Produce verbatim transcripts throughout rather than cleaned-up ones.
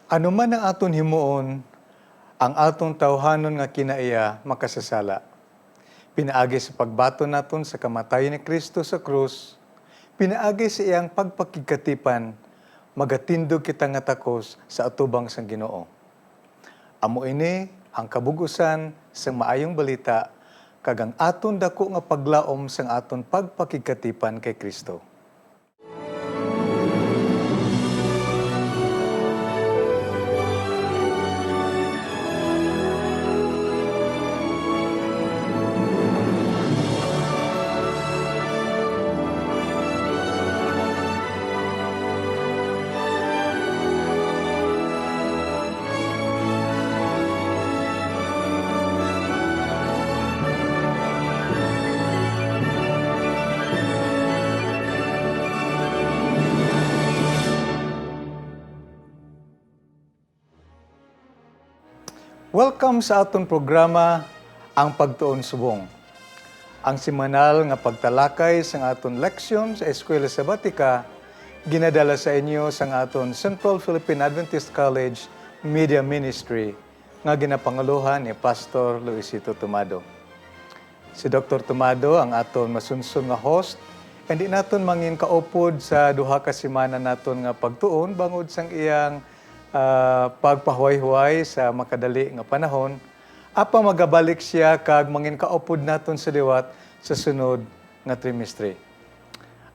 Ano man ang aton himuon, ang aton tawhanon nga kinaiya makasasala. Pinaagi sa pagbaton naton sa kamatayon ni Cristo sa krus, pinaagi sa iyang pagpakigkatipan, magatindog kita nga takos sa atubang sang Ginoo. Amo ini ang kabug-usan sang Maayong Balita kag ang aton daku nga paglaom sang aton pagpakigkatipan kay Cristo. Welcome sa aton programa, Ang Pagtuon Subong. Ang semanal nga pagtalakay sang aton leksyon sa Eskwela Sabatika ginadala sa inyo sang aton Central Philippine Adventist College Media Ministry nga ginapangulohan ni Pastor Luisito Tomado. Si Doktor Tomado ang aton masunson nga host, and di naton mangin kaupod sa duha ka semana naton nga pagtuon bangod sang iyang, ah, pagpahuway-huway sa makadali nga panahon. Apang magabalik sia kag mangin kaupod naton sa liwat sa sunod nga trimestre.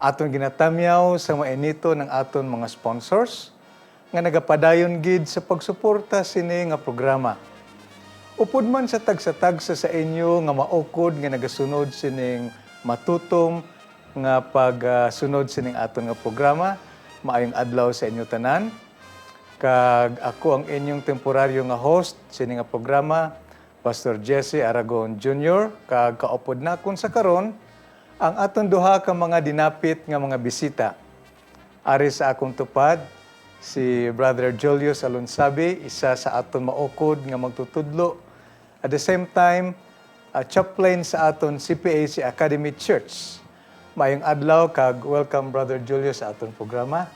Aton ginatamyaw sa mainiton ang aton mga sponsors nga nagapadayon gid sa pagsuporta sini nga programa. Upod man sa tagsa-tagsa sa inyo nga maukod nga nagasunod sining matutom nga pagsunod sining aton nga programa, maayong adlaw sa inyo tanan. Kag ako ang inyong temporaryo nga host sini nga programa, Pastor Jesse Aragon Junior, kag kaupod nakon sa karon ang aton duha ka mga dinapit nga mga bisita. Ari sa akong tupad, si Brother Julius Alonsabi, isa sa aton maukod nga magtutudlo. At the same time, a chaplain sa aton C P A C Academy Church. Maayong adlaw kag welcome, Brother Julius, sa aton programa.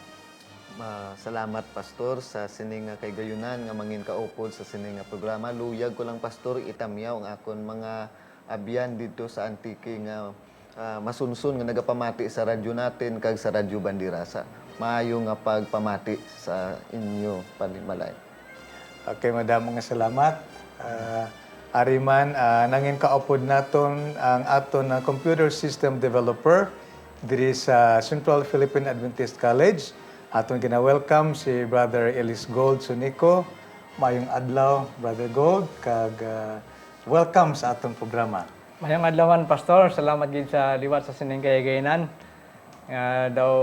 Ma-, salamat, Pastor, sa sini nga kahigayonan nga mangin kaupod sa sini nga programa. Luyag ko lang, Pastor, itamyaw ang akon mga abyan didto sa Antique nga, ah, masunson nga nagapamati sa Radyo Natin kag sa Radyo Bandirasa. Maayo nga pagpamati sa inyo panimalay. Okay, madamo nga salamat. Ah, ari man, ah, nangin kaupod naton ang aton, ah, computer system developer diri sa Central Philippine Adventist College. Aton gina-welcome si Brother Ellis Gold Sunico. Maayong adlaw, Brother Gold, kag, ah, welcome sa aton programa. Maayong adlaw man, Pastor. Salamat gid sa liwat sa sining kahigayunan nga daw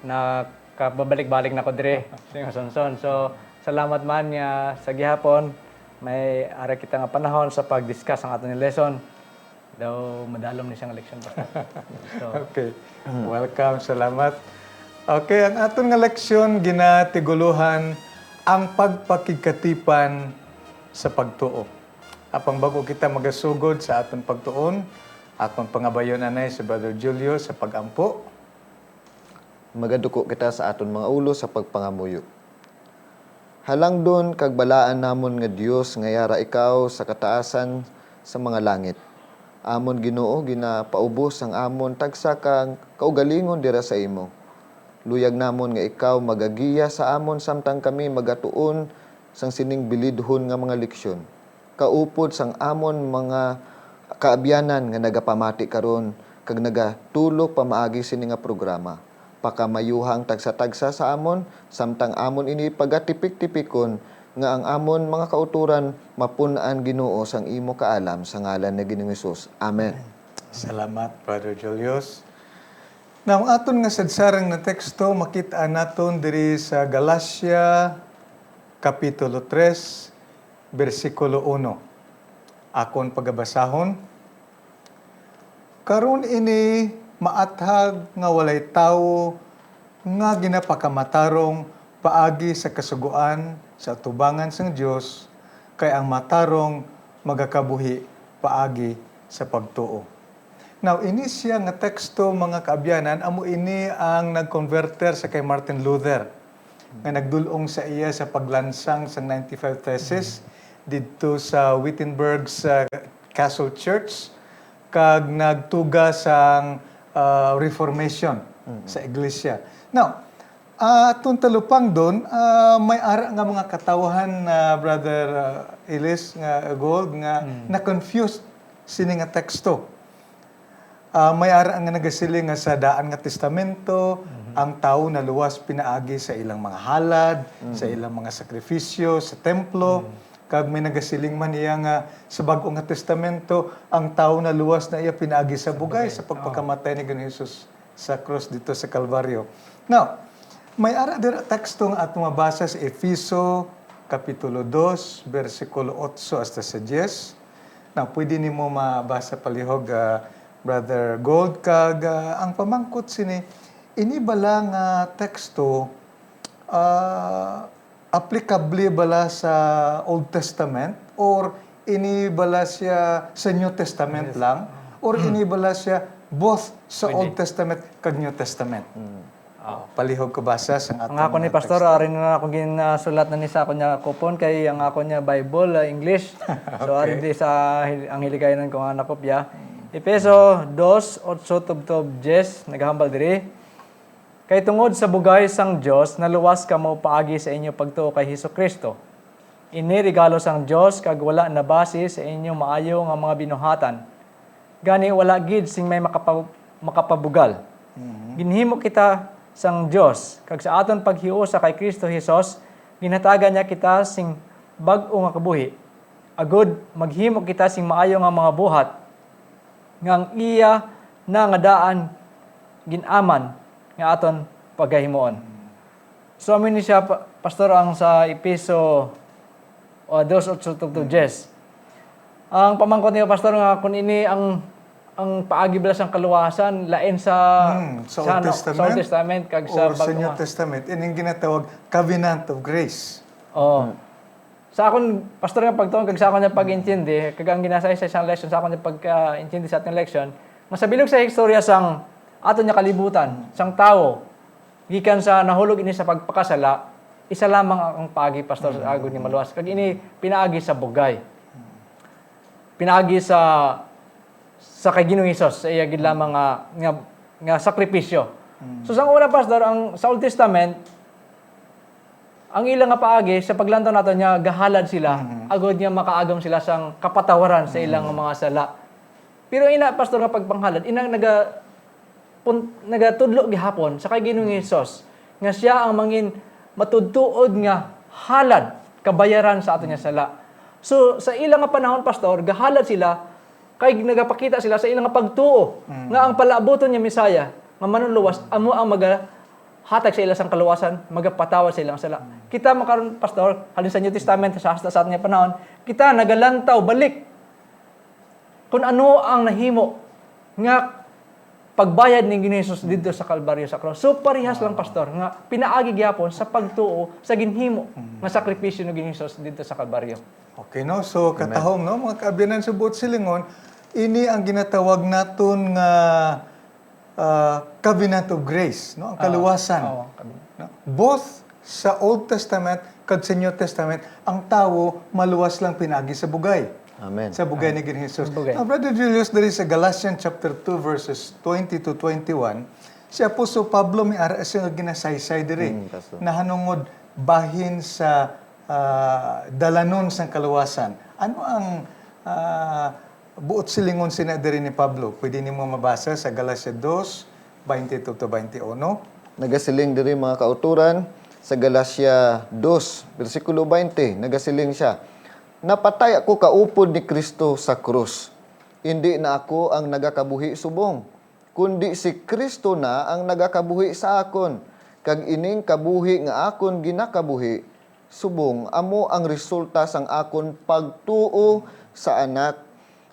nakababalik-balik na ko diri sa Asunción. So, salamat man nga sa gihapon may ara kita nga panahon sa pag-discuss ang aton nga lesson. Daw madalom ni siyang leksyon, Pastor. So, okay. Welcome. Salamat. Okay, ang aton nga leksyon ginatiguluhan ang pagpakigkatipan sa pagtuo. Apang bag-o kita magasugod sa aton pagtuon, akon pangabayon anay si Brother Julio sa pag-ampo. Magaduko kita sa aton mga ulo sa pagpangamuyo. Halangdon kag balaan namon nga Dios nga yara ikaw sa kataasan sa mga langit. Amon Ginoo, ginapaubos ang amon tagsa ka kaugalingon dira sa imo. Luyag namon nga ikaw magagiya sa amon samtang kami magatuon sang sining bilidhon nga mga leksyon. Kaupod sang amon mga kaabyanan nga nagapamati karon kag nagatulok pamaagi sini nga programa. Pakamayuha ang tagsa-tagsa sa amon, samtang amon ini pagatipik-tipikon nga ang amon mga kautoran mapun-an, Ginoo, sang imo kaalam, sa ngalan ni Ginoong Hesus. Amen. Salamat, Brother Julius. Now, ang aton nga sadsarang na teksto makit-an naton diri sa Galacia, Kapitulo tres, bersikulo uno. Akon pagabasahon. Karon ini maathag nga walay tawo nga ginapakamatarong paagi sa kasugoan sa atubangan sang Dios, kay ang matarong magakabuhi paagi sa pagtuo. Now, ini siya nga teksto, mga kaabyanan, amo ini ang nagkonverter sa kay Martin Luther. nga nagdul-ong sa iya sa paglansang sang ninety-five thesis didto sa Wittenberg's, ah, Castle Church, kag nagtuga sang, ah, Reformation sa iglesia. Now, ah, aton talupangdon, ah, may ara nga mga katawhan, ah, Brother, ah, Ellis, nga Gold, nga na-confused sini nga teksto. Ah, may ara nga nagasiling nga sa Daan nga Testamento, ang tawo naluwas pinaagi sa ilang mga halad, sa ilang mga sakrifisyo sa templo, kag may nagasiling man iya nga sa Bag-o nga Testamento, ang tawo naluwas na iya pinaagi sa bugay, sa pagpakamatay ni Ginoong Jesus sa krus dito sa Kalbaryo. Now, may ara dira teksto nga ato mabasa sa Efeso Kapitulo dos, bersikulo otso hasta sa diyes. Now, pwede nimo mabasa palihog, ah, Brother Gold, kag, ah, ang pamangkot sini, ini bala nga teksto, ah, applicable bala sa Old Testament, or ini bala siya sa New Testament lang, or ini bala siya both sa Old Testament kag New Testament? Oh, palihog ko basa sa Ang akon ni Pastor, ari na akong ginasulat na ni sa akon niya kupon, kay ang akon niya Bible, ah, English. So, ari di sa hil-, ang hiligayonon ko nga nakopya. Efeso dos, otso tubtob diyes, naghambal diri, "Kay tungod sa bugay sang Dios, naluwas kamo paagi sa inyo pagtuo kay Jesu-Cristo. Ini regalo sang Dios, kag wala nabasi sa inyo maayo nga mga binuhatan. Gani, wala gid sing may makapa-, makapabugal. Ginhimo kita sang Dios, kag sa aton paghiusa kay Cristo Jesus, ginhatagan niya kita sing bag-o nga kabuhi, agud maghimo kita sing maayo nga mga buhat, nga ang iya na nga daan gin-aman nga aton pagahimuon." So, amo ni siya, pa-, Pastor, ang sa Efeso, o, dos, otso tubtob diyes. Ang pamangkot niyo, Pastor, nga kung ini ang, ang paagi bala sang kaluwasan, lain sa, Hmm, sa sa Old ano, sa Old Testament Testament kag sa or sa New Bagong Testament, ining ginatawag covenant of grace. Oo. Sa akon, Pastor, nga pagtuon kag sa akon nga pag-intindi, kag ang ginasaysay sang lesson sa akon nga pagka-intindi sa aton lesson, nga sa bilog sa istorya sang aton nga kalibutan, sang tawo, gikan sa nahulog ini sa pagpakasala, isa lamang ang paagi, Pastor, sa agod nga maluwas. Kag ini pinaagi sa bugay. Pinaagi sa, sa kay Ginoong Hesus, sa iya gid lamang nga, nga, nga sakripisyo. So, sa una, Pastor, ang, sa Old Testament, ang ila nga paagi, sa paglantaw nato niya, gahalad sila, Mhm. agod nga makaagom sila sang kapatawaran sa ilang Mhm. mga sala. Pero ina, Pastor, nga pagpanghalad, ina naga-, pun-, nagatudlo gihapon sa kay Ginoong Hesus nga siya ang mangin matudtuod nga halad, kabayaran sa ato nga sala. So, sa ila nga panahon, Pastor, gahalad sila kay nagapakita sila sa ila nga pagtuo Mm. nga ang palaabuton nga Messiah nga manluluwas amo ang magahatag sa ila sang kaluwasan, magapatawad sa ilang sala. Kita makaron, Pastor, halin sa New Testament, sa hasta sa aton nga panahon, kita nagalantaw balik kung ano ang nahimo nga pagbayad ni Ginoong Jesus didto sa Kalbaryo sa krus. So, parehas lang, Pastor, nga pinaagi gyapon sa pagtuo sa ginhimo Mm. nga sakripisyo ni Ginoong Jesus didto sa Kalbaryo. Okay, no? So, Amen. Katahom, no? Mga kaabyanan sa buot silingon, ini ang ginatawag naton nga, ah, covenant of grace, no? Ang Ah, kaluwasan. Oo, covenant. No? Both sa Old Testament kag sa New Testament, ang tawo maluwas lang pinaagi sa bugay. Amen. Sa bugay Ah. ni Ginoong Jesus. Sa bugay. Now, Brother Julius, diri sa Galatians chapter two, verses twenty to twenty-one, si Apostol Pablo may ara siya nga ginasaysay diri. Mm, Pastor. Nahanungod bahin sa, ah, dalanon sang kaluwasan. Ano ang, ah, buot silingon sina diri ni Pablo? Pwede nimo mabasa sa Galacia dos, twenty-two to twenty-one. Nagasiling diri, mga kauturan, sa Galacia dos, bersikulo twenty, nagasiling siya, "Napatay ako kaupod ni Cristo sa krus. Indi na ako ang nagakabuhi subong, kundi si Cristo na ang nagakabuhi sa akon, kag ining kabuhi nga akon ginakabuhi subong amo ang resulta sang akon pagtuo sa Anak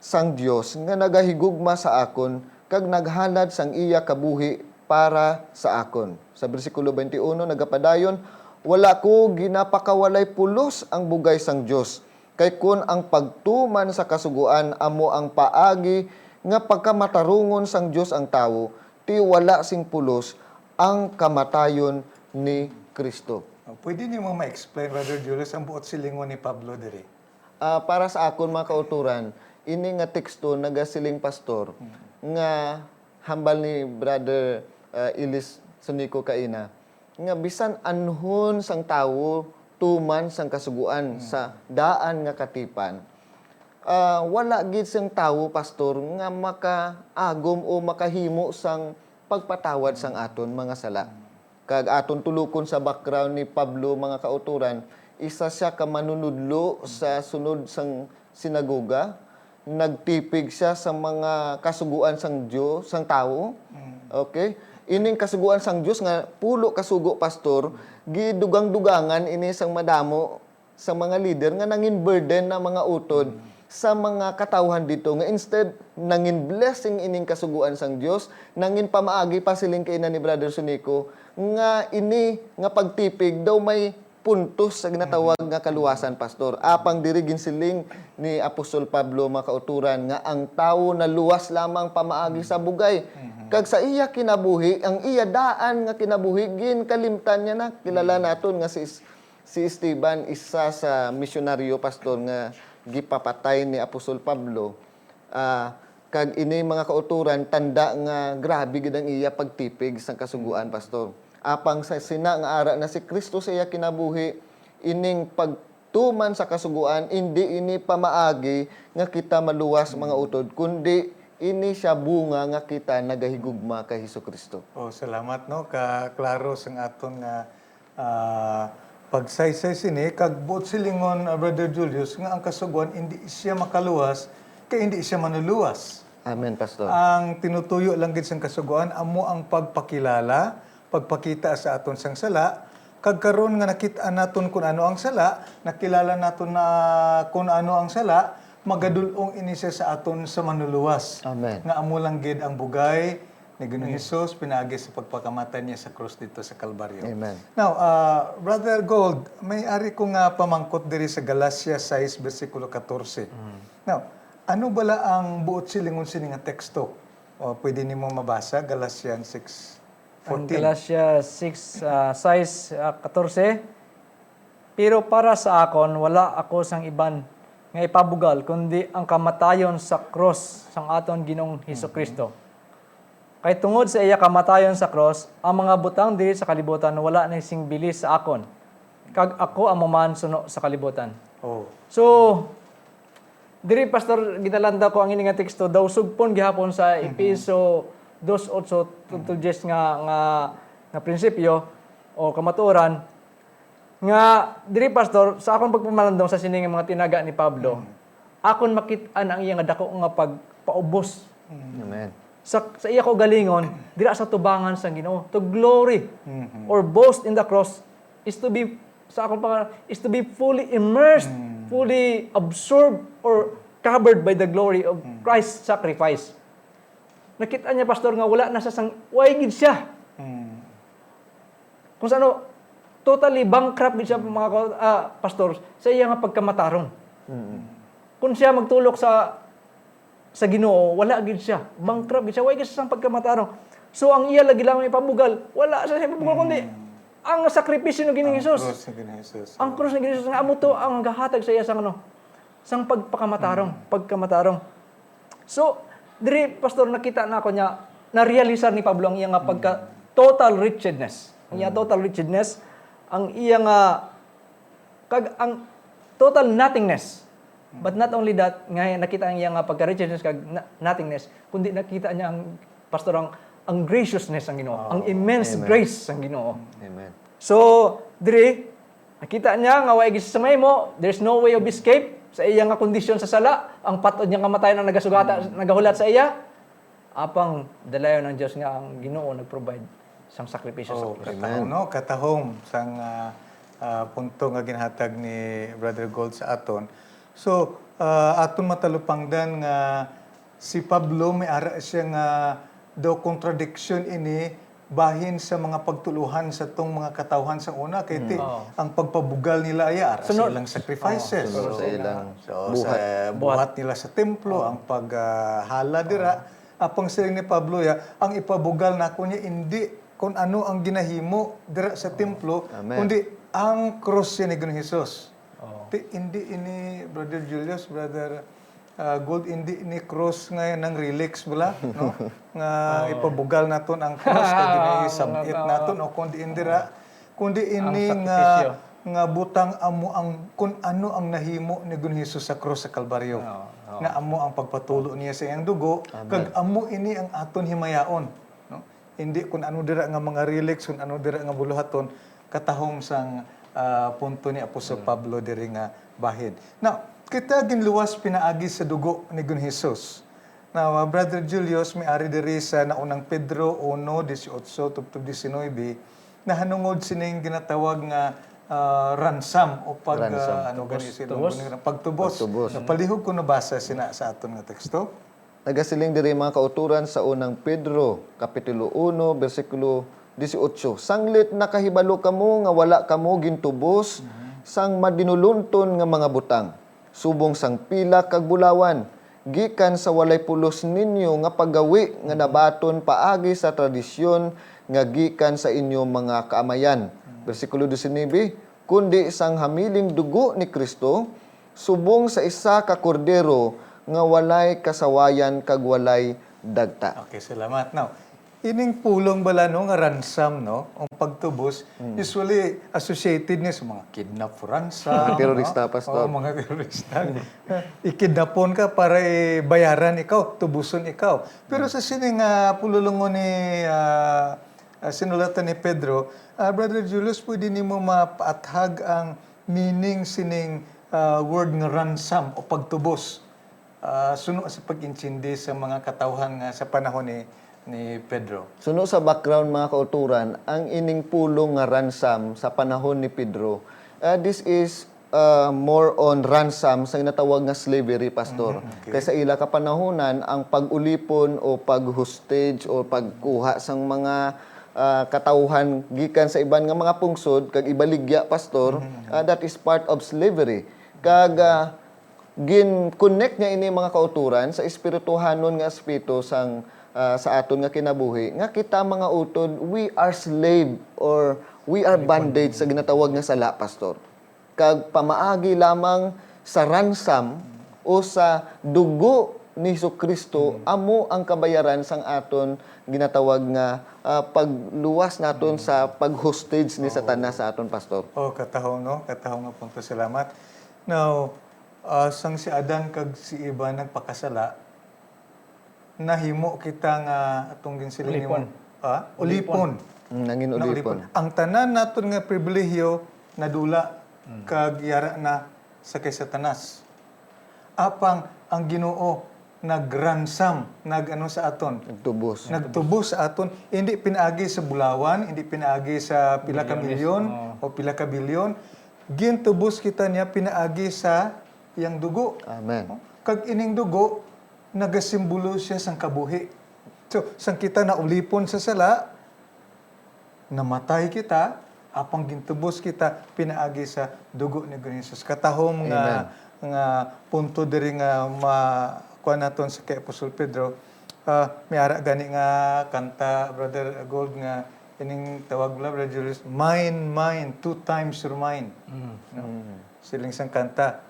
sang Dios nga nagahigugma sa akon kag naghalad sang iya kabuhi para sa akon." Sa bersikulo twenty-one nagapadayon, "Wala ko ginapakawalay pulos ang bugay sang Dios, kay kon ang pagtuman sa Kasugoan amo ang paagi nga pagkamatarungon sang Dios ang tawo, ti wala sing pulos ang kamatayon ni Cristo." Pwede nimo ma-explain, Brother Julius, ang buot silingon ni Pablo diri? Ah, para sa akon, mga kauturan, ini nga teksto nagasiling, Pastor, nga hambal ni Brother ah, Ilis Sunico kaina, nga bisan anhon sang tawo tuman sang kasugoan sa daan nga katipan, ah, wala gid sang tawo, Pastor, nga makaagom o makahimo sang pagpatawad sang aton mga sala. Kag aton tulokon sa background ni Pablo, mga kauturan, isa sia ka manunudlo sa sunod sang sinagoga. Nagtipig sia sa mga kasugoan sang Dios, sang tawo. Okay? Ining kasugoan sang Dios nga pulo ka sugo, Pastor, gidugang-dugangan ini sang madamo sa mga leader nga nangin burden na mga utod sa mga katawhan dito, nga instead nangin blessing ining kasugoan sang Dios, nangin pamaagi pa, siling kaina ni Brother Sunico, nga ini nga pagtipig daw may puntos sa ginatawag nga kaluwasan, Pastor. Apang diri ginsiling ni Apostol Pablo, mga kauturan, nga ang tawo naluwas lamang pamaagi sa bugay. Kag sa iya kinabuhi, ang iya daan nga kinabuhi, ginkalimtan niya na. Kilala naton nga si Si Esteban, isa sa misyonaryo, Pastor, nga gipapatay ni Apostol Pablo, ah, kag ini, mga kauturan, tanda nga grabe gid ang iya pagtipig sang Kasugoan, Pastor. Apang sa sina nga ara na si Kristo sa iya kinabuhi, ining pagtuman sa Kasugoan, indi ini pamaagi nga kita maluwas, mga utod, kundi ini sia bunga nga kita nagahigugma kay Jesu-Cristo. Oh, salamat, no, ka klaro sang aton nga ah, pagsaysay sini, kag buot silingon, ah, Brother Julius, nga ang Kasugoan indi siya makaluwas kay indi siya manuluwas. Amen, Pastor. Ang tinutuyo lang gid sang Kasugoan amo ang pagpakilala, pagpakita sa aton sang sala, kag karon nga nakit-an naton kun ano ang sala, nakilala naton na kun ano ang sala, magadul-ong ini siya sa aton sa Manluluwas. Amen. Nga amo lang gid ang bugay ni Ginoong Hesus pinaagi sa pagpakamatay niya sa krus didto sa Kalbaryo. Amen. Now, ah, Brother Gold, may ari ko nga pamangkot diri sa Galacia six, bersikulo katorse. Now, ano bala ang buot silingon sini nga teksto? O, pwede nimo mabasa, Galatians six fourteen. Ang Galacia six, ah, sais, ah, katorse, "Pero para sa akon, wala ako sang iban nga ipabugal, kundi ang kamatayon sa krus sang aton Ginoong Hesus-Kristo. Kay tungod sa iya kamatayon sa krus, ang mga butang diri sa kalibutan wala na sing bili sa akon, kag ako amo man suno sa kalibutan." Oh. So, diri, Pastor, ginalandaw ko ang ini nga teksto, daw sugpon gihapon sa Efeso dos ocho to, to diyes nga, nga, nga prinsipyo o kamatuoran, nga diri, Pastor, sa akon pagpamalandong sa sini nga mga tinaga ni Pablo, akon makit-an ang iya nga dako nga pagpaubos Amen. sa, sa iya kaugalingon dira sa tubangan sang Ginoo. To glory or boast in the cross is to be, sa akong pangalan, is to be fully immersed, fully absorbed, or covered by the glory of Christ's sacrifice. Nakita niya, Pastor, nga wala na sa sang, way gid siya. Mm. Kung sa ano, totally bankrupt gid siya, mga ka-, ah, pastor, sa iya nga pagkamatarong. Kung siya magtulok sa sa Ginoo, wala gid siya. Bankrupt gid siya. Wala gid siya sang pagkamatarong. So, ang iya lagi lang ipabugal, wala sa iya ipabugal, kundi ang sakripisyo ni Ginoong Ang Jesus. Krus ni Ginoong Jesus. Ang krus ni Ginoong Jesus, nga amo to ang gahatag sa iya sang ano, sang pagpakamatarong, pagkamatarong. So, diri, Pastor, nakita na ako niya, na-realisar ni Pablo ang iya nga pagka total wretchedness. Ang iya total wretchedness, ang iya nga, kag ang total nothingness. But not only that, nga nakita ang iya nga pagka-wretchedness kag na- nothingness, kundi nakita niya ang, Pastor, ang, ang graciousness ang Ginoo, ang immense Amen. Grace ang Ginoo. Amen. So, diri, nakita niya nga way gid sa mahimo, there's no way of escape sa iya nga kondisyon sa sala. Ang patod niya nga kamatayon ang nagasugata, nagahulat sa iya. Apang dalayon ang Dios nga ang Ginoo nag-provide sang sakripisyo sa Oh, krus. katahom, no? Katahom sang ah, ah, punto nga ginhatag ni Brother Gold sa aton. So, ah, aton matalupangdan nga si Pablo may ara siya nga daw contradiction ini bahin sa mga pagtuluhan sa tong mga katawhan sa una kay ti Oo. ang pagpabugal nila ay ara sa Sunod. ilang sacrifices. Oo, sunod sa ilang So, buhat. sa buhat nila sa templo, ang paghala dira, apang siling ni Pablo ya, ang ipabugal nako niya indi kung ano ang ginahimo dira sa templo, Amen. kundi Ang krus ni Ginoong Jesus. Oo. Ti, hindi ini, Brother Julius, Brother, ah, Gold, hindi ni krus nga nang relics bala, no? Nga Oo. Ipabugal naton ang krus, kag Oo, isab-it oo. Naton, o kundi indi ra, kundi Ang ini nga, sakripisyo. Nga butang amo ang kun ano ang nahimo ni Ginoong Jesus sa krus sa Kalbaryo. Oo, oo. Nga amo ang pagpatulo niya sa iyang dugo, Amen. Kag amo ini ang aton himayaon, no? Hindi kun ano dira nga mga relics, kun ano dira nga buluhaton, katahom sang, ah, punto ni Apostol Pablo diri nga bahin. Now, kita ginluwas pinaagi sa dugo ni Ginoong Jesus. Now, ah, Brother Julius, may ari diri sa Naunang Pedro uno, dieciocho tubtob diecinuebe, nahanungod sining ginatawag nga, ah, ransom o pag, Ransom. ah, ano gani sa Tubos. Ilonggo nila? Pagtubos. Pagtubos. Now, palihog ko nabasa sina sa aton nga teksto. Nagasiling diri mga kauturan sa unang Pedro, Kapitulo uno, bersikulo dieciocho, "Sanglit nakahibalo kamo nga wala kamo gintubos sang madinulonton nga mga butang, subong sang pilak kag bulawan, gikan sa walay pulos ninyo nga paggawi nga nabaton paagi sa tradisyon nga gikan sa inyo mga kaamayan." Bersikulo diecinuebe, "Kundi sang hamiling dugo ni Cristo, subong sa isa ka kordero nga walay kasawayan kag walay dagta." Okay, salamat. Now, ining pulong bala, no, nga ransom, no, ang pagtubos, usually associated ni sa mga kidnap for ransom, Mga terorista, no? Pastor. Oo, mga terorista. Ikidnapon ka para ibayaran ikaw, tubuson ikaw. Pero sa sini nga pululungon ni, ah, ah, sinulatan ni Pedro, ah, Brother Julius, pwede nimo mapaathag ang meaning sining, ah, word nga ransom o pagtubos? Ah, suno sa pag-intindi sa mga katawhan nga sa panahon ni, ni Pedro. Suno sa background, mga kauturan, ang ining pulong nga ransom sa panahon ni Pedro, ah, this is, ah, more on ransom sa ginatawag nga slavery, Pastor. Mhm, okay. Kay sa ila kapanahonan, ang pag-ulipon o pag-hostage o pagkuha sang mga, ah, katawhan gikan sa iban nga mga pungsod kag ibaligya, Pastor, Mhm. ah, that is part of slavery. Kag, ah, gin-connect niya ini mga kauturan sa espirituhanon nga aspeto sang, ah, sa aton nga kinabuhi, nga kita mga utod, we are slave or we are bondage sa ginatawag nga sala, Pastor. Kag pamaagi lamang sa ransom o sa dugo ni Jesu-Cristo, amo ang kabayaran sang aton ginatawag nga, ah, pagluwas naton sa pag-hostage ni Satanas sa aton, Pastor. Oh, katahong, no? Katahong nga punto. Salamat. Now, ah, sang si Adan kag si Eva nagpakasala, nahimo kita nga atong ginsiling nimo. Ulipon. Ah, ulipon. Mm, nangin Na ulipon. Ang tanan naton nga pribilehiyo nadula kag yara na sa kay Satanas. Apang ang Ginoo nagransam, nag-ano sa aton? Nagtubos. Nagtubos sa aton, hindi pinaagi sa bulawan, hindi pinaagi sa pila ka Bilyones, milyon oo. O pila ka bilyon. Gintubos kita niya pinaagi sa iyang dugo. Amen. Kag ining dugo, nagasimbolo siya sang kabuhi. So, sang kita naulipon sa sala, namatay kita, apang gintubos kita pinaagi sa dugo ni Ginoong Jesus. Katahom nga, nga punto diri nga ma-, kuha naton sa kay Apostol Pedro. Ah, may ara gani nga kanta, Brother Gold, nga ining tawag la, Brother Julius, "Mine, mine, two times you're mine." Mm. No? Siling sang kanta,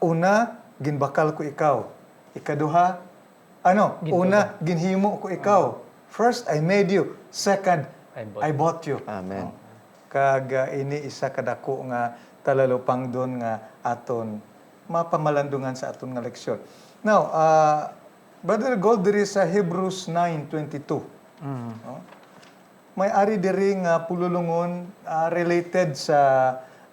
"Una, ginbakal ko ikaw. Ikaduha, ano, Gintuga. Una, ginhimo ko ikaw. First, I made you. Second, I bought I you. bought you." Amen. Oh. Kag, ah, ini isa ka dako nga talalupangdon nga aton mapamalandungan sa aton nga leksyon. Now, ah, Brother Gold, diri sa Hebrews nine twenty-two, Mm. no? May ari diri nga pululungon, ah, related sa,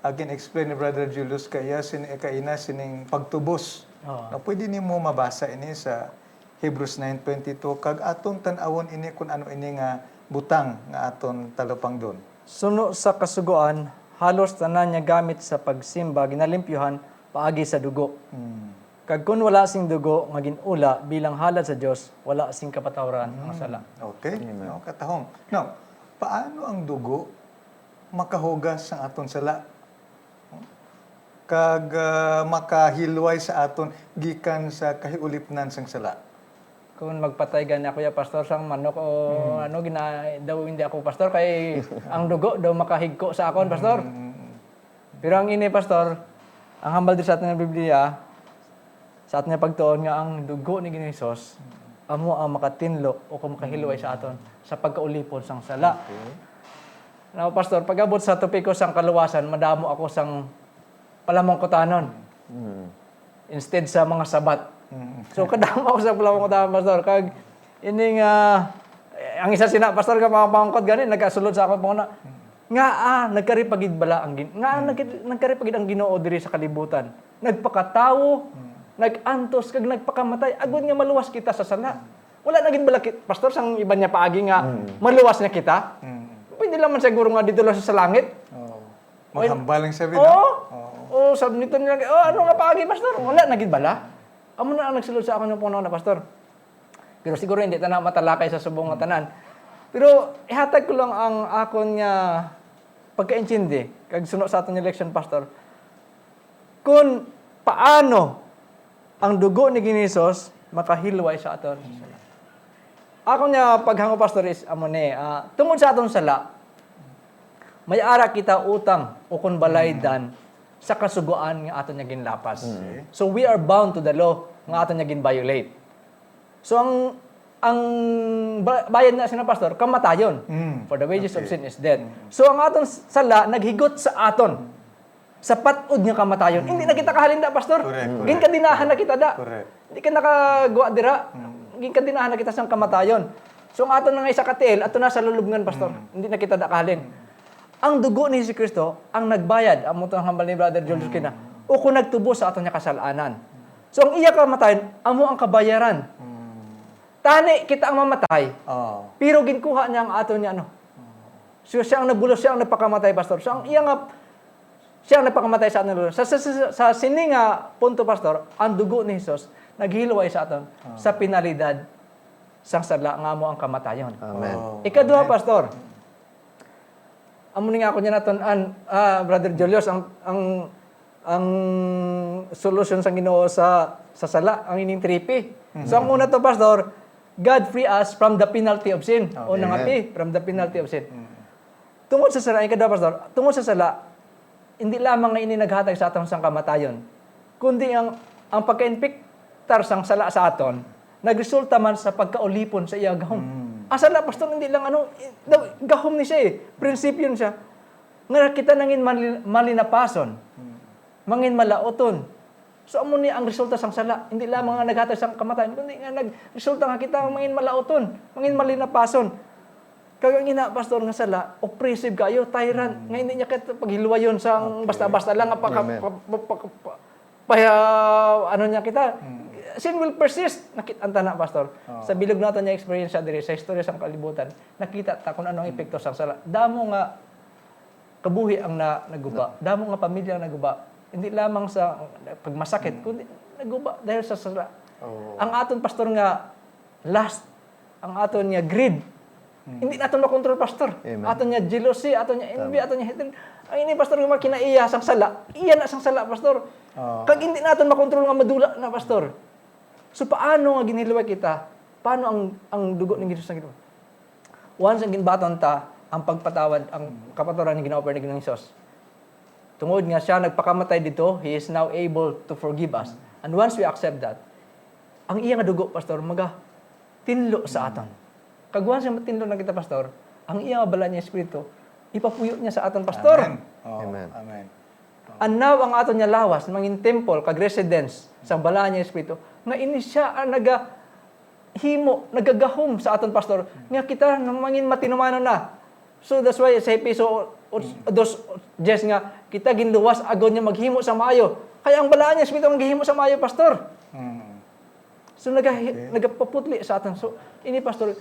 ah, gin-explain ni Brother Julius kaya sin-, kaina sining pagtubos. Oo. No, pwede nimo mabasa ini sa Hebrews nine twenty-two, kag aton tan-awon ini kun ano ini nga butang nga aton talupangdon. Suno sa Kasugoan, halos tanan nga gamit sa pagsimba ginalimpyuhan paagi sa dugo. Hmm. Kag kon wala sing dugo nga gin-ula bilang halad sa Dios, wala sing kapatawaran ang sala. Okay. No, katahom. Now, paano ang dugo makahugas sa aton sala? Kag, ah, makahilway sa aton gikan sa kahiulipnan sang sala. Kung magpatay gani ako ya, pastor, sang manok o ano, gina, daw hindi ako, pastor, kay ang dugo daw makahigko sa akon, pastor. Mm. Pero ang ini, Pastor, ang hambal diri sa aton nga Biblia, sa aton nga pagtuon nga ang dugo ni Ginoong Hesus amo ang makatinlo o kung makahilway sa aton sa pagkaulipon sang sala. Okay. Now, Pastor, pag-abot sa topiko sang kaluwasan, madamo ako sang palamangkutanon. Mm. Instead sa mga sabat. Mm. So, kadamo ako sa palamangkutanon, Pastor. Kag, ining, ah, eh, ang isa sina, Pastor, nga mga pangkot gani, nagkasulod sa akon panguna. Nga, ah, nagkari pa gid bala ang gin-, nga, Mm. nag-, nagkari pa gid ang Ginoo diri sa kalibutan. Nagpakatawo, Mm. nag-antos, kag nagpakamatay. Agod nga maluwas kita sa sala. Mm. Wala na gid bala ki-, Pastor, sang iban niya paagi nga Mm. maluwas na kita? Mm. Pwede lang man siguro nga dito lang sa, sa langit. Oo. Well, Maghambal lang siya, bida? Oo. Oo. Oo, sabi nito niya, "Oh, ano nga paagi, Pastor?" Wala na gid bala. Amo na ang nagsulod sa akon nga panguna, Pastor. Pero siguro hindi ta na matalakay sa subong nga tanan. Pero ihatag ko lang ang akon nga pagkaintindi kag suno sa aton nga leksyon, Pastor. Kung paano ang dugo ni Ginoong Hesus makahilway sa aton sa sala. Akon nga paghangop, Pastor, is amo ni, ah, tungod sa aton sala, may ara kita utang o kon balaydan sa kasugoan nga aton nga ginlapas. Mm. So, we are bound to the law nga aton nga gin-violate. So, ang, ang ba-, bayad na sina, Pastor, kamatayon. Mm. For the wages of Okay. sin is death. Mm. So, ang aton s-, sala naghigot sa aton sa pat-od nga kamatayon. Mm. Hindi na kita kahalin da, Pastor. Correct, correct. Ginkadinahan na kita da. Correct. Hindi ka nakagwa dira. Mm. Ginkadinahan na kita sang kamatayon. So, ang aton nga isa ka tiil, ato na sa lulubngan, Pastor. Mm. Hindi na kita da kahalin. Mm. Ang dugo ni Jesu-Cristo ang nagbayad, amo to ang hambal ni Brother Julius Mm. kina, o kung nagtubos sa aton nga kasalanan. So, ang iya kamatayon, amo ang kabayaran. Mm. Tani kita ang mamatay, Oo. pero ginkuha niya ang aton nga ano. Oo. So, siya ang nagbulos, siya ang nagpakamatay, Pastor. So, ang iya nga, siya ang nagpakamatay sa aton. Sa, sa, sa, sa sini nga punto, Pastor, ang dugo ni Jesus naghilway sa aton Oo. sa penalidad sang sala nga amo ang kamatayon. Amen. Oo. Ikaduha, Amen. Pastor, amo ni nga ako niya natun-an, ah, Brother Julius, ang, ang, ang solusyon sang Ginoo sa, sa sala, ang ining three P. So, ang Mhm. una to, Pastor, God free us from the penalty of sin. O Okay. nga P, from the penalty of sin. Mhm. Tungod sa sala, ang ikaduha, Pastor, tungod sa sala, hindi lamang nga ini naghatag sa aton sang kamatayon, kundi ang, ang pagka-inflictar sang sala sa aton, nagresulta man sa pagkaulipon sa iya gahom. Mm. Ang sala, Pastor, hindi lang ano, eh, daw, gahom ni siya eh. Prinsipyo ni siya. Nga kita nangin mali-, malinapason. Mm. Mangin malauton. So, amo ni ang resulta sang sala. Hindi lamang nga naghatag sang kamatayon, kundi nga nagresulta nga kita ang mangin malauton, mangin malinapason. Kag ang ina, Pastor, nga sala, oppressive kayo, tyrant, Mm. nga hindi niya kita paghilwayon sa Okay. basta-basta lang nga paka-, Amen. pa, pa, pa, pa, pa, ano niya kita. Mm. Sin will persist. Nakit-, ang tana, Pastor. Oo. Sa bilog nato niya experience siya diri, sa istorya sa kalibutan, nakita ta kung ano ang Mm. epekto sang sala. Damo nga kabuhi ang na-, naguba. Na- Damo nga pamilya ang naguba. Hindi lamang sa pagmasakit, Mm. kundi naguba dahil sa sala. Oo. Ang aton, Pastor, nga lust, ang aton nga greed, Mm. hindi naton makontrol, Pastor. Amen. Aton nga jealousy, aton nga envy, Tama. aton nga hatred. Ang ini, Pastor, nga kinaiya sang sala, iya na sang sala, Pastor. Oo. Kag hindi naton makontrol nga madula na, Pastor. So, paano nga ginhilway kita? Paano ang, ang dugo ni Jesus ang ginwa? Once ang ginbaton ta, ang pagpatawad, ang kapatawaran ni Ginoo, ni Ginoong Jesus. Tungod nga siya nagpakamatay dito, He is now able to forgive us. And once we accept that, ang iya nga dugo, Pastor, maga tinlo sa aton. Kag once nga matinlo na kita, Pastor, ang iya nga bala niya Espiritu, ipapuyo niya sa aton, Pastor. Amen. Oh, Amen. Amen. And now, ang aton nga lawas, mangin temple, kag residence, sang bala niya Espiritu, nga ini siya ang nagahimo, nagagahom sa aton, Pastor, nga kita nga mangin matinumanon na. So, that's why sa Efeso o-, o-, Mm. dos diyes nga, kita ginluwas agod nga maghimo sa maayo. Kaya ang bala niya Espiritu ang gihimo sa maayo, Pastor. Mm. So, nagahi-, Okay. nagapaputli sa aton. So, ini, Pastor,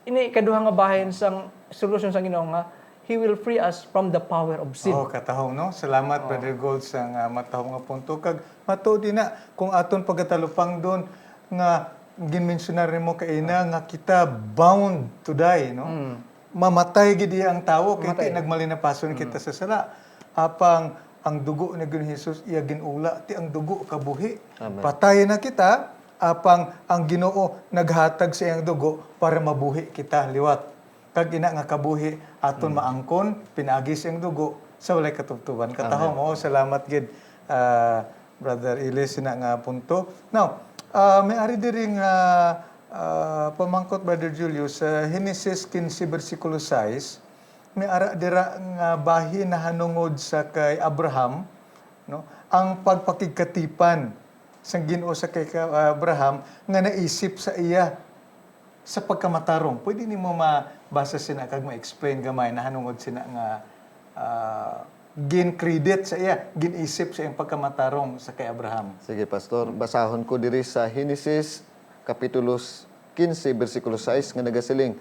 ini ikaduha nga bahin sang solusyon sang Ginoo nga, He will free us from the power of sin. Oh, katahom, no? Salamat, Oh. Brother Gold, sa nga matahom nga punto. Kag matuod ina, kung aton pagatalupangdon nga ginmensyonar nimo kaina nga kita bound to die, no? Mm. Mamatay gid iya ang tawo, kay Mamatay. ti nagmalinapason Mm. kita sa sala. Apang ang dugo ni Ginoong Jesus, iya ginula, ti ang dugo kabuhi. Amen. Patay na kita, apang ang Ginoo naghatag sa iyang dugo para mabuhi kita liwat. kag ina nga kabuhi aton maangkon pinaagi sa iyang dugo sa walay katubtoban. Katahom, Amen. Oh, salamat gid, ah, Brother Ilis, sina nga punto. Now, ah, may ari diri nga, ah, pamangkot, Brother Julius, sa Henesis quince, bersikulo sais, may ara dira nga bahin nahanungod sa kay Abraham, no? Ang pagpakigkatipan sang Ginoo sa kay ka-, Abraham nga naisip sa iya sa pagkamatarong. Pwede nimo mabasa sina kag ma-explain gamay nahanungod sina nga, ah, gin-credit sa iya, gin-isip sa iyang pagkamatarong sa kay Abraham. Sige, Pastor. Basahon ko diri sa Henesis, Kapitulo quince, bersikulo sais, nga nagasiling,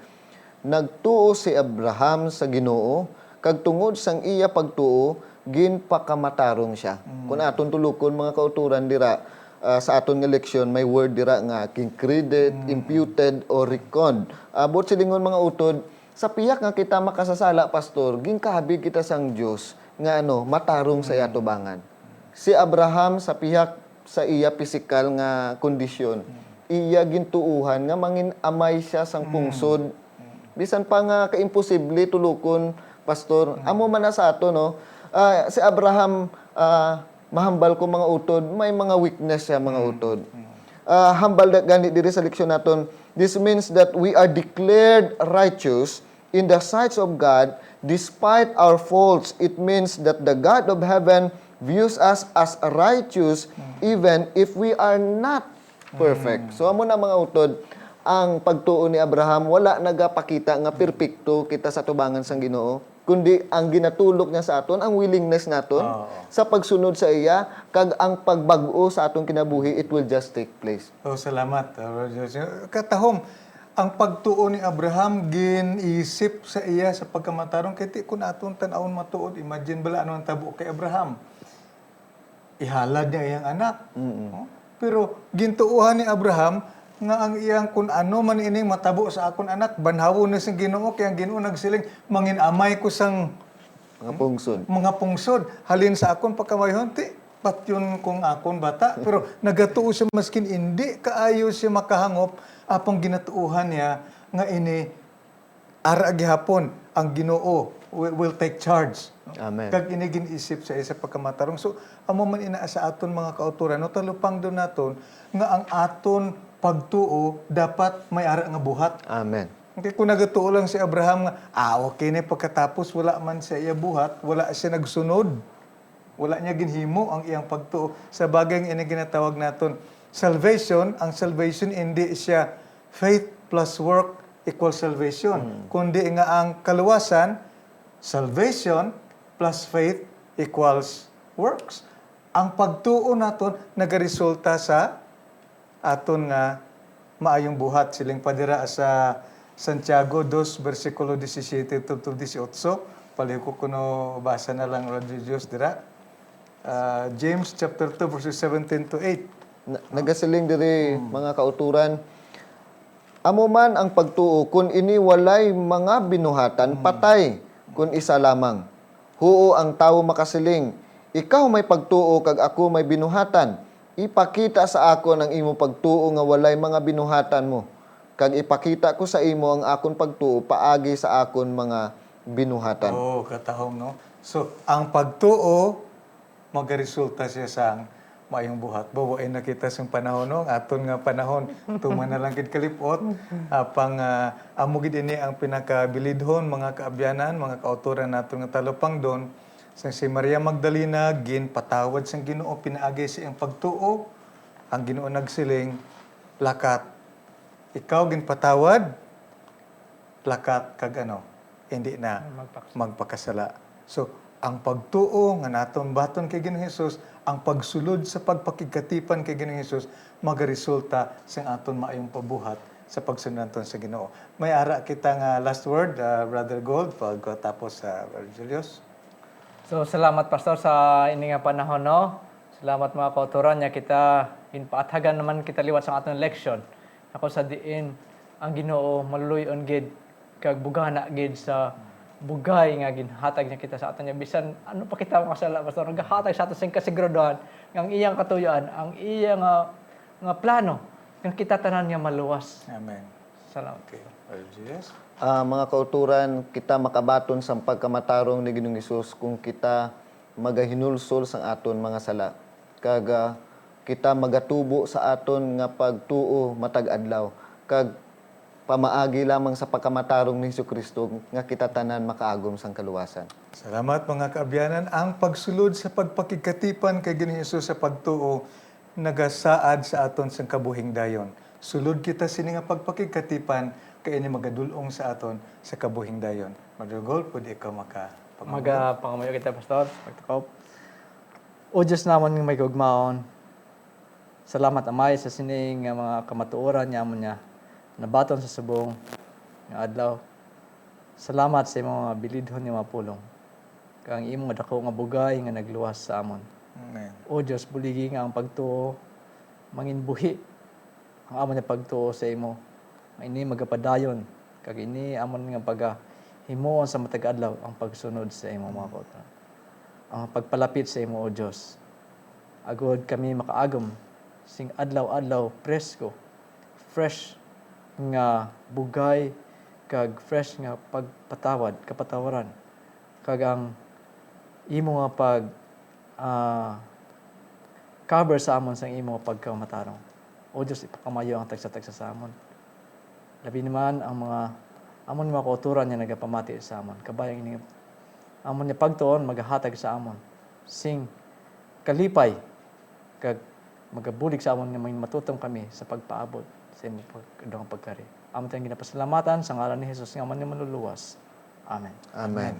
"Nagtuo si Abraham sa Ginoo, kag tungod sang iya pagtuo, ginpakamatarong siya." Mm. Kung aton tulokon, mga kauturan, dira, ah, sa aton nga leksyon, may word dira nga gin-credit, Mm. imputed, or reckoned. Ah, buot silingon, mga utod, sa pihak nga kita makasasala, Pastor, ginkabig kita sang Dios nga, ano, matarong sa iya Mm. atubangan. Si Abraham, sa pihak sa iya pisikal nga kondisyon, Mm. iya gintuohan nga mangin-amay siya sang Mm. pungsod. Mm. Bisan pa nga kaimposible tulokon, Pastor, Mm. amo man na sa ato, no? Ah, si Abraham, ah, mahambal ko, mga utod, may mga weakness siya, mga Mm. utod. Mm. Ah, hambal na gani diri sa leksyon naton, "This means that we are declared righteous in the sights of God despite our faults." It means that the God of heaven views us as righteous Mm. even if we are not perfect. Mm. So, amo na, mga utod, ang pagtuo ni Abraham wala nagapakita nga perpekto kita sa tubangan sang Ginoo, kundi ang ginatulok niya sa aton, ang willingness naton Oo. sa pagsunod sa iya, kag ang pagbag-o sa aton kinabuhi, it will just take place. Oh, salamat, uh, Brother Joseph. Katahom, ang pagtuo ni Abraham gin-isip sa iya sa pagkamatarong, kay ti kun aton tan-awon matuod, imagine bala ano ang tabo kay Abraham. Ihalad niya iyang anak. Mm-mm. No? Pero gintuohan ni Abraham nga ang iyang kun ano man ining matabo sa akon anak, banhawon na sing Ginoo, kay ang Ginoo nagsiling, "Mangin-amay ko sang Mga pungsod. mga pungsod halin sa akon pagkamayhon." Ti, patyon kong akon bata, pero nagatuo siya maskin indi kaayo siya makahangop, apang ginatuohan niya nga ini ara gihapon ang Ginoo wi-, will take charge. Amen. Kag ini gin-isip sa isa pagkamatarong. So, amo man ina sa aton mga kautoran, no, talupangdon naton nga ang aton pagtuo dapat may ara nga buhat. Amen. Okay, kung nagatuo lang si Abraham nga, ah, okay na, pagkatapos wala man sa iya buhat, wala siya nagsunod, wala niya ginhimo ang iyang pagtuo. Sa bagay nga ini ginatawag naton salvation, ang salvation hindi siya faith plus work equals salvation, Mm. kundi nga ang kaluwasan, salvation plus faith equals works. Ang pagtuo naton nagaresulta sa aton nga maayong buhat. Siling pa dira sa Santiago dos, bersikulo disisiete tubtob disiotso. Palihog ko kuno basa na lang, Brother Julius, dira. Ah, James chapter two, verses seventeen to eight. Na-, nagasiling diri, Mm. mga kauturan, "Amo man ang pagtuo, kun ini walay mga binuhatan, Mm. patay kun isa lamang. Huo, ang tawo makasiling, 'Ikaw may pagtuo kag ako may binuhatan. Ipakita sa akon ang imo pagtuo nga walay mga binuhatan mo, kag ipakita ko sa imo ang akon pagtuo paagi sa akon mga binuhatan.'" Oh, katahom, no? So, ang pagtuo, magaresulta siya sang maayong buhat. Bawain na kita sang panahon, no? Ang aton nga panahon, tuman na lang gid kalipot. Apang, ah, amo gid ini ang pinakabilidhon, mga kaabyanan, mga kautoran naton nga talupangdon. Sang si Maria Magdalena, ginpatawad sang Ginoo pinaagi sa iyang pagtuo. Ang Ginoo nagsiling, "Lakat, ikaw ginpatawad, lakat kag ano, hindi na Magpakasala. magpakasala." So, ang pagtuo nga naton baton kay Ginoong Hesus, ang pagsulod sa pagpakigkatipan kay Ginoong Hesus, magaresulta sa aton maayong pabuhat sa pagsunod naton sa Ginoo. May ara kita nga last word, ah, Brother Gold, pagkatapos, ah, Brother Julius. So, salamat, Pastor, sa ini nga panahon, no? Salamat, mga kautoran, nga kita ginpaathagan naman kita liwat sa aton leksyon. Ako sa diin ang Ginoo maluluy-on gid kag bugana gid sa bugay nga ginhatag niya kita sa aton niya. Bisan ano pa kita makasala, Pastor, nagahatag sa aton sing kasiguraduhan nga ang iyang katuyoan, ang iya nga, nga plano, nga kita tanan nga maluwas. Amen. Salamat. Okay. L G S? Ah, mga kauturan, kita makabaton sang pagkamatarong ni Ginoong Hesus kung kita magahinulsol sang aton mga sala, kag ah, kita magatubo sa aton nga pagtuo matag adlaw, kag pamaagi lamang sa pagkamatarong ni Jesu-Cristo nga kita tanan makaagom sang kaluwasan. Salamat, mga kaabyanan. Ang pagsulod sa pagpakigkatipan kay Ginoong Hesus sa pagtuo nagasaad sa aton sang kabuhing dayon. Sulod kita sini nga pagpakigkatipan kay ini magadul-ong sa aton sa kabuhing dayon. Madrugol, pwede ikaw maka Magapangamuyo kita, Pastor, sa pagtukop. O Diyos namon nga may kaugmaon, salamat, Amay, sa sini nga mga kamatuoran nga amon nga nabaton sa subong nga adlaw. Salamat sa imong mga bilidhon nga mga pulong, kag ang imong dako nga bugay nga nagluwas sa amon. Amen. O Diyos, buligi nga ang pagtuo mangin buhi ang amon nga pagtuo sa imo. Nga ini magapadayon, kag ini amon nga pagahimuon sa matag adlaw ang pagsunod sa imo, mga kauturan. Ang pagpalapit sa imo, O Dios. Agod kami makaagom sing adlaw-adlaw presko, fresh nga bugay, kag fresh nga pagpatawad, kapatawaran, kag ang imo nga pag ah, cover sa amon sang imo pagkamatarong. O Dios, ipakamayo ang tagsa-tagsa sa amon. Labi naman ang mga amon mga kauturan nga nagapamati sa amon. Kabay ang ining amon nga pagtuon magahatag sa amon sing kalipay, kag magabulig sa amon nga mangin matutom kami sa pagpaabot sa imo pag-, pagkari. Amon tang ginapasalamatan sa ngalan ni Jesus nga amon nga manluluwas. Amen. Amen.